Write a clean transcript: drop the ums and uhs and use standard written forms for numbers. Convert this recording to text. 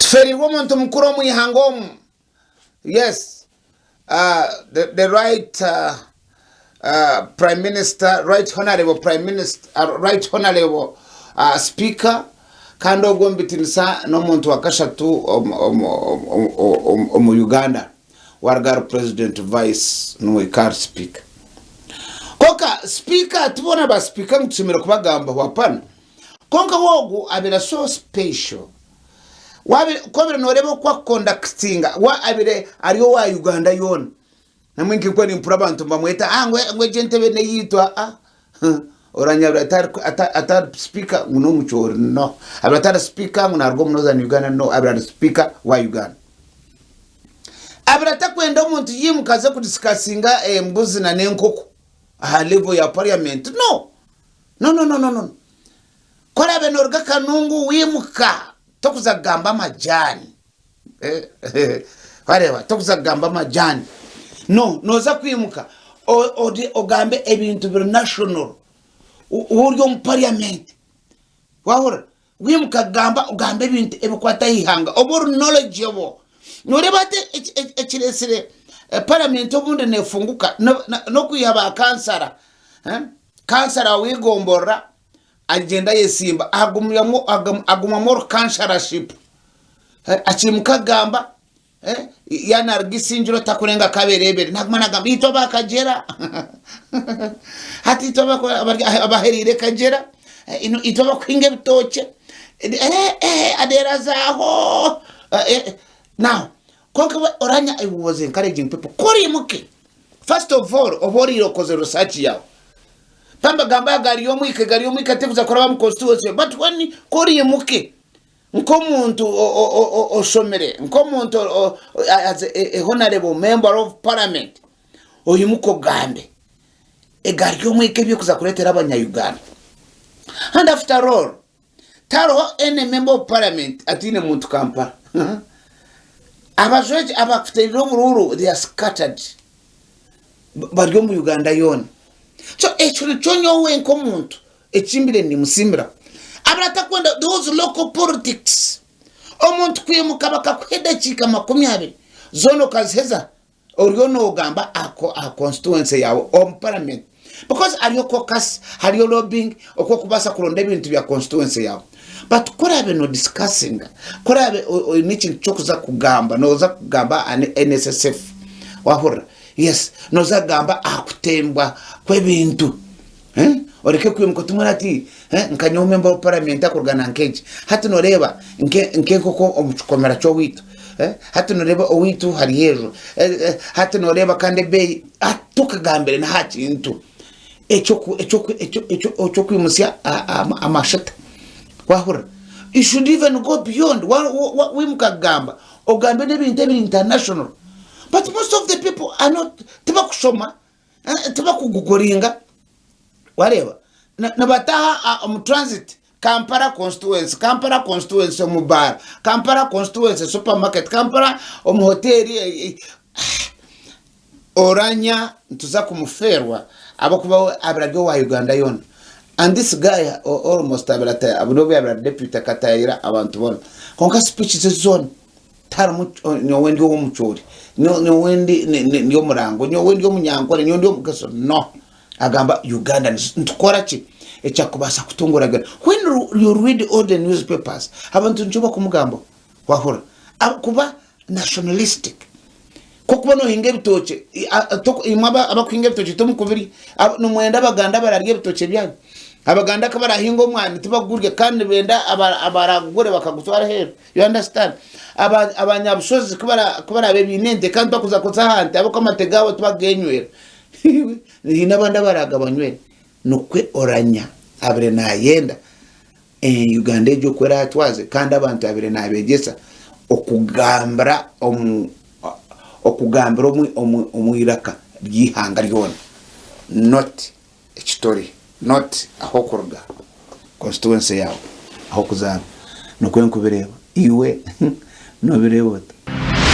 Tufeereirwe omuntu mukuru omu ihanga omu. Yes, the, the right Prime Minister, right Honorable Prime Minister, right Honorable Speaker, kandi ogwo omu bitinisa n'omuntu wa kashatu omu, omu, omu, omu, omu Uganda waruga ahari President, Vice niwe ari Speaker. Kwonka Speaker tiboona ba Speaker ngu tushemereire kubagambaho, hapana. Kwonka we ogu abaire so special. Wabaire ku obaire noreeba oku akukondakitinga we abaire ari owa Uganda yoona. Namwe nka nkuba nimpurira abantu nibamweta ah ngu ngu egi entebe n'eyaitu aa oranya abaire atari atari sipiika ngu n'omucoori no. Abaire atari sipiika ngu naruga omu Northern Uganda no abaire ari sipiika wa Uganda. Abaire atakwenda omuntu yimuka aze kudisikasinga embuzi na n'enkoko aha level ya parliament no. No no no no no. Ku oraabe nooruga Kanungu wiimuka tokuza kugamba amajaani. Wareeba tokuza kugamba amajaani. No, nooza kwimuka ogambe ebintu biri national. Ori omu parliament. Wahurira? Wiimuka gamba ogambe ebintu ebikwata aha ihanga. Obe ori knowledgeable. Nooreeba hati ekireetsire parliament obundi neefunguka n'okwiha ba kansara. Kansara w'eigomborora agyenda ayesimba agumamu orukansharashipu akiimuka agamba yaaba naaruga Isingiro takurenga Kaberebere naguma nagamba itwe aba Kagyera hati itwe abahereire Kagyera itwe abakuhinga ebitookye adeera azaho now kwonka oranya I was encouraging people ku oriimuke First of all oba oriire okozire research yawe. Bambagamba aha gari y'omwika egari y'omwika tekuza kuraba mu constituency but when ku oriimuke nk'omuntu oshomire nk'omuntu as a honorable member of parliament oyimuke ogambe egari y'omwika ebi ekuza kureetera abanya Uganda. And after all tihariho any member of parliament ataine muntu Kampala. Abajwegi abakuteerire oburuuru they are scattered bari omu Uganda yoona. So ekyo nikyo nyowe nk'omuntu ekimbire nimusiimira. Abaratakwenda those local politics omuntu kwimuka bakakuha edakiika 20 zoona okaziheza Oriyo nogamba aha constituency yawe omu parliament because hariyo caucus, hariyo lobbying oku okubaasa kuronda ebintu bya constituency yawe but ku orabe no discussinga, ku orabe oine ekintu ky'okuza kugamba, noza kugamba aha NSSF wahurira? Yes, noza kugamba aha kutembwa kw'ebintu oreke kwimuka oti mbwenu hati nka nyowe member of parliament akuruga nanka egi hati noreeba nk'enkoko omu kikomera ky'owaitu hati noreeba owaitu hariyo ejo hati noreeba kandi ebeeyi hati tokagambire n'aha kintu eky'okwimutsya amashita wahurira you should even go beyond waimuka kugamba ogambe n'ebintu ebiri international but most of the people are not tibakushoma Tibakugugoringa wareeba nibataaha omu transit Kampala constituency, Kampala constituency omu baara, Kampala constituency supermarket, Kampala omu hoteeri Oranya nituza kumufeerwa ahabw'okuba we abaire ari owa Uganda yoona and this guy almost abaire n'obu yaabaire ari deputy akataayira abantu boona kwonka speech ze zoona Tiharimu nyowe ndi ow'omucoori, nyowe ndi omurango, nyowe ndi omunyankore, nyowe ndi omugeso. No. Agamba Ugandans nitukora ki ekyakubaasa kutungura Uganda? When you read all the newspapers, abantu nikyo bakumugambaho. Wahurira? Kuba nationalistic. Kokuba nohinga ebitookye, imwe abakuhinga ebitookye timukubirya, nimwenda abaganda abararya ebitookye byanyu? Abaganda ku barahinga omwani tibagurya kandi nibenda abaragugure bakagutwara aheeru. You understand? Abanyabushozi ku baraabe baine ente kandi bakuza kuza aha nte ahabw'okuba amate gaabo tibagenywera. Haine abandi abaragabanywere. Nikwo oranya abire nayenda Uganda egyo oku eratwaze kandi abantu abire nabegyesa okugambira omu okugambira omu eiraka ry'eihanga ryona not ekitore not ah'okuruga constituency yaawe ah'okuzaarwa nikwo nkubireeba iwe nobireeba ota?